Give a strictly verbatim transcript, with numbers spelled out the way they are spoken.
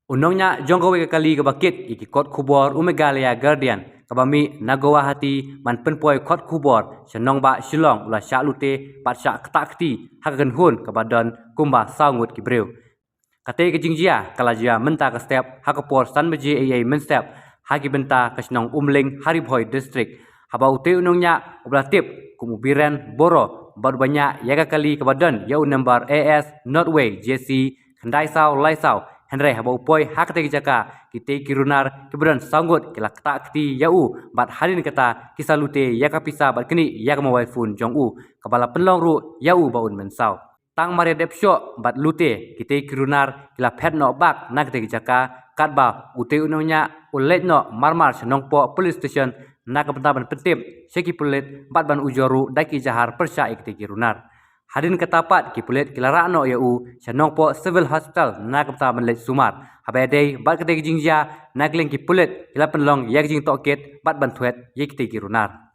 U nongñiah jong kawei ka kali kaba kit ïa ki kot khubor u Meghalaya Guardian kaba mih na Guwahati ban pynpoi kot khubor sha nongbah Shillong u la shah lute bad shah ktah kti ha ka kynhun kaba don kumba saw ngut ki briew. Katei ka jingjia ka la jia mynta ka step ha ka por san baje eiei mynstep ha ki bynta ka shnong Umling ha Ri Bhoi District, haba utei u nongñiah uba la tip kum u Biren Boro bad uba ñiah ïa ka kali kaba don ïa u number A S Notway J C khyndai saw lai saw, hynrei haba u poi ha katei ka jaka, kitei ki runar kiba don saw ngut ki la ktah kti ïa u bad hadien kata ki sa lute ïa ka pisa bad knieh ïa ka mobile phone jong u, kaba la pynlong ruh ïa u ba un mynsaw. Tang mar ïa dep shoh bad lute, kitei ki runar ki la phet noh bak na katei ka jaka, katba utei u nongñiah u leit noh marmar sha Nongpoh Police Station na ka bynta ban pyntip sha ki pulit bad ban ujor ruh da ki ejahar pyrshah ïa kitei ki runar. Hadien kata pat ki pulit ki la rah noh ïa u sha Nongpoh Civil Hospital na ka bynta ban leit sumar, haba ïadei bad katei ka jingjia, na ka liang ki pulit ki la pynlong ïa ka jingtohkit bad ban thwet ïa kitei ki runar.